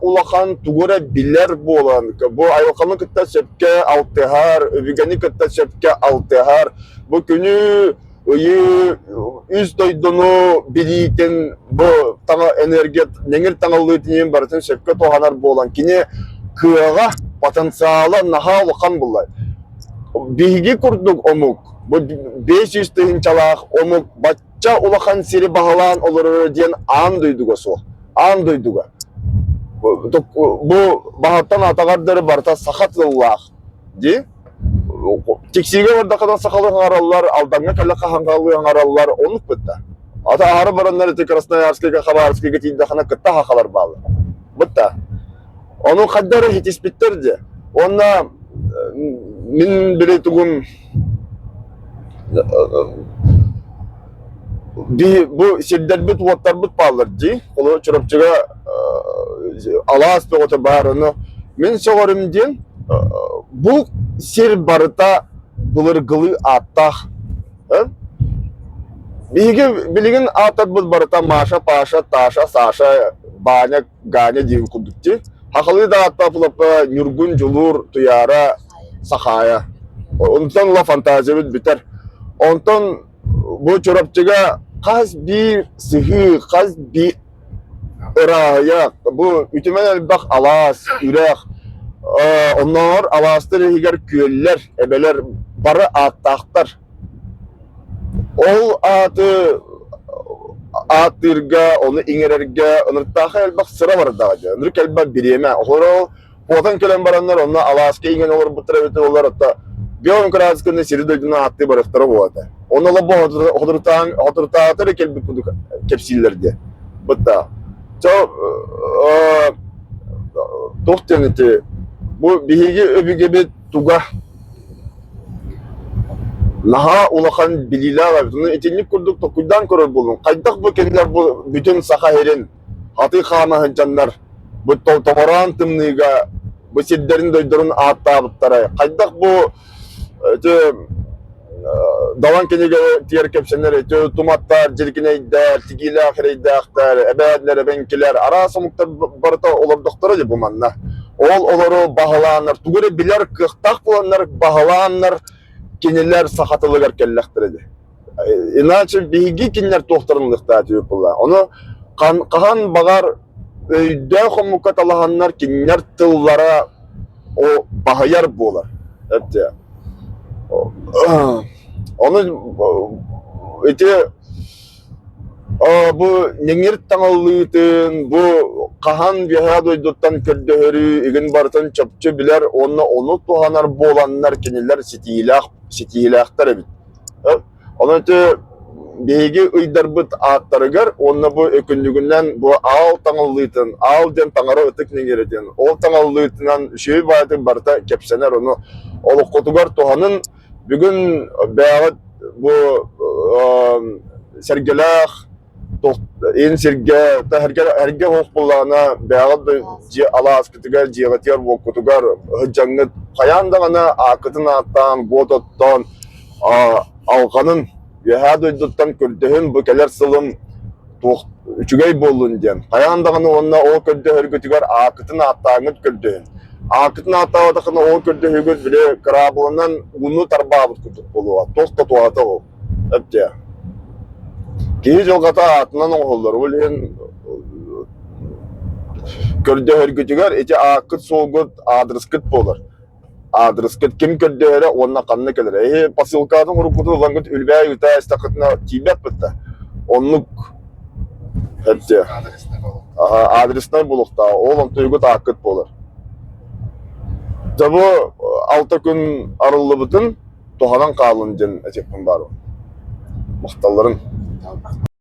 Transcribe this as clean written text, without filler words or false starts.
улахан тугу эрэ билэр буолан, бу айылҕаны кытта сөпкө алтыһар, өбүгэни кытта сөпкө алтыһар, бу күнү, ыйы, үс дойдуну билиитин, бу таҥа энергия нэҥир таҥаллыытын иһин барытын сөпкө туһанар буолан, кини кыаҕа, потенциала наһаа улахан буолла. Биһиги курдук омук, бу 500 тыһыынчалаах омук бачча улахан сири баһылаан олороро диэн аан дойдуга суох. Аан дойдуга. Бу баһыттан атаҕар дары барыта саха тыллаах дии. Тиксиигэ бардаххына сахалыы хаҥараллар, Алдаҥҥа кэлэ хаһаҥалыы хаҥараллар, оннук бытта. Ата аһары бараннар ити Красноярскайга, Хабаровскайга тиийдэххинэ кытта хахалар бааллар. Бытта. Ону хайда эрэ ситиспиттэр дии. Уонна мин били тугум бу сирдэрбит-уоттарбыт бааллар дии. Холобур, Чурапчыга алаас бөҕөтө баар. Ону мин сөҕөрүм диэн бу сир барыта былыргылыы ааттаах. Биһиги билигин ааттарбыт барыта Маша, Паша, Таша, Саша, Ваня, Ганя диэн курдук дии. Хахалыы да ааттаах лаппа Ньургун, Дьулуур, Туйаара, Сахаайа. Онтон ыла фантазиябыт бүтэр. Онтон бу Чурапчыга хас биир сыһыы, хас биир ырааһыйа, бу үтүмэн элбэх алаас, үрэх, оннооҕор алаастар иһигэр күөллэр, эбэлэр бары ааттаахтар. Ол ааты ааттыырга, ону иҥэрэргэ ынырыктаахай элбэх сыра бардаҕа дии. Ынырык элбэх бириэмэ. Олору куотан кэлэн бараннар онно алааска иҥэн олорбуттара эбитэ буоллар, оттон Белым Крадсканы сири-дойдуну ааттыы барыахтара буолуо этэ. Ону олох соторутааҕыта эрэ кэлбит курдук кэпсииллэр диэ. Бытта. Чо туох диэн ити бу биһиги өбүгэбит туга Наһаа улахан билиилээх эбит. Ону итинник курдук толкуйдаан көрөр буоллум. Хайдах бу кинилэр бу бүтүн Саха сирин хатыы хаама сылдьаннар бу томороон тымныыга бу сирдэрин-дойдурун ааттаабыттарай? Хайдах бу ити Далан кинигэтигэр кэпсэнэр ити туматтар, дьирикинэйдэр, тигиилээх эрэйдээхтэр, эбээннэр, эбэҥкилэр, араас омуктар барыта олордохторо дии бу манна. Ол олору баһылааннар, тугу эрэ билэр кыахтаах буоланнар баһылааннар кинилэр саха тылыгар кэллэхтэрэ дии. Иначе биһиги кинилэр туохтарын ылыахтаах этибит буолла. Ону хаһан баҕар өйдөөх омукка талаһаннар кинилэр тыллара о баһыйар буолар. Эптэ. Ону ити бу ньэҥир таҥаллыытын, бу хаһан үөһээ дойдуттан көрдөһөрү игин барытын чопчу билэр уонна ону туһанар буоланнар кинилэр ситиилээх ситиилээхтэр эбит. Онон ити биһиги ыйдарбыт ааттарыгар уонна бу өкүннүгүнэн бу аал таҥаллыытын, аал диэн таҥара ытык нэҥирэтин, ол таҥаллыытынан үчүгэй баайытын барыта кэпсэнэр, ону олоххутугар туһанын. Бүгүн бэйэҕит бу сэргэлээх ин сиргэ эргэ оһох буоллаҕына бэйэҕит да дьиэ алааскытыгар дьиэҕитигэр уоккутугар сылдьаҥҥыт хайаан даҕаны ааккытын ааттаан буот оттоон алҕанын үөһээ дойдуттан көрдөһүн бу кэлэр сылым туох үчүгэй буоллун диэн хайаан даҕаны уонна ол көрдөһөргүтүгэр ааккытын ааттааҥҥыт көрдөһүн ааккытын ааттаабатаххына ол көрдөһүүгүт били кыраабылынан ууну тарбаабыт курдук буолуоҕа туох да туһата ол эптиэ Киһи дьылҕата аатынан оҥоһуллар, ол иһин көрдөһөргүтүгэр ити ааккыт-суолгут, аадырыскыт буолар. Аадырыскыт ким көрдөһөрө уонна ханна кэлэрэ. Эһи посылкатын уруккутун ылаҥҥыт үлбээй ыта истэххитинэ тиийбэппит да. Оннук эптиэ. Аха, адреснай буолуохтаах. Ол онтуйгут ааккыт буолар. Дьэ бу 6 күн арыллыбытын туһанан хаалын диэн этиэхпин баарбын. Махталларын.